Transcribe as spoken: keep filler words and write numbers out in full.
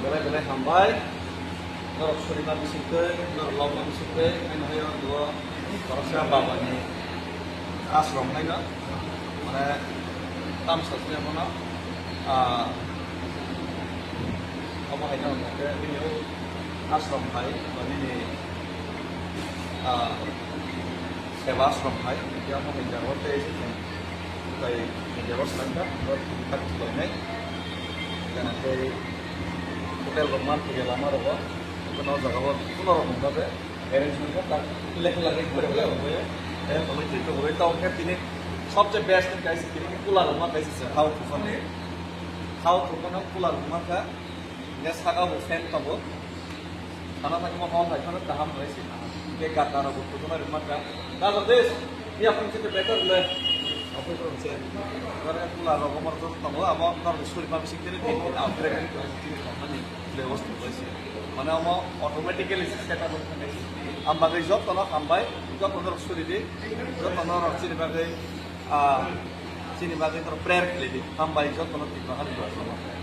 Belai belai hambai. Norok surima bisingtwi, norok lokma bisingtwi, haino hayo duo khoroksa babani ashram haino. Mane tamsa se bono, ah, obo haino hwnkhe bini ashram hai, ba nini, ah, Seba ashram hai, ya mo hinja ro te isi chen. Tai hinja ro sangka, ro tak lainai. Kana tei hotel rok man phuya lama rogo. Kono jaga bo kono rok mungka be. Arrangement ko tak lek lek ko le ko ye. Em to mai to ko ta ke tini sabse best kai si tini kula rok ma kai si. Hau tu kone. Hau tu kone kula rok ma ka. Ya saka bo fan to bo. Sana thangma hall hai phano kaham bai se. Ke gata rok butu na rima ka. Da ba des. Ya pun se better le. Apa itu se. Karena kula rok mar to tamo amo nor suri ma bising tele tin tin upgrade ni ko tin tin mani le host bai se. Mane amo automatically set up bai se. Am bagai joto no hambai, joto no suri di, joto no rok sini bagai, ah, sini bagai prayer kle di. Hambai joto no tin bagai.